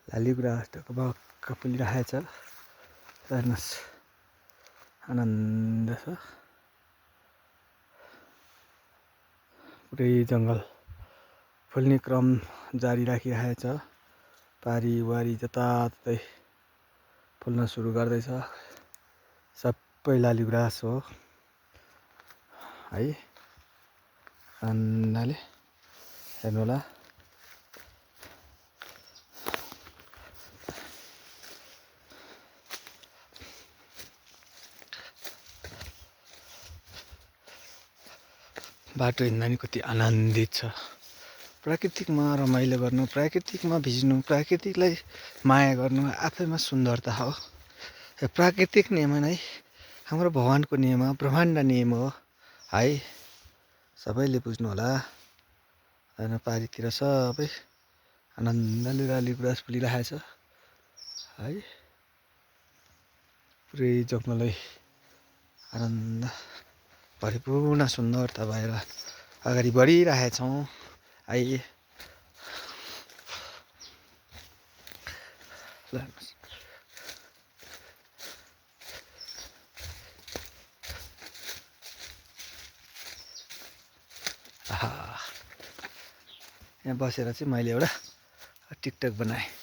लालीगुँरास ढकमक्क फुलिरहेछ। हेर्नुहोस् आनन्द छ। पुरै जङ्गल फुल्ने क्रम जारी राखिरहेछ। पारिवारि जताततै फुल्न सुरु गर्दैछ। सबै लालीगुँरास हो है। आनन्दले हेर्नुहोला। बाटो हिँड्दा नि कति आनन्दित छ। प्राकृतिकमा रमाइलो गर्नु, प्राकृतिकमा भिज्नु, प्राकृतिकलाई माया गर्नु आफैमा सुन्दरता हो। प्राकृतिक नियम नै हाम्रो भगवानको नियम हो, ब्रह्माण्ड नियम हो है। सबैले बुझ्नु होला। हेर्नु पारितिर सबै आनन्दले लालीगुँरास फुलिरहेछ है। पुरै जङ्गलै आनन्द परिपूर्ण सुन्दरता भएर अगाडि बढिरहेछौँ है। यहाँ बसेर चाहिँ मैले एउटा टिकटक बनाएँ।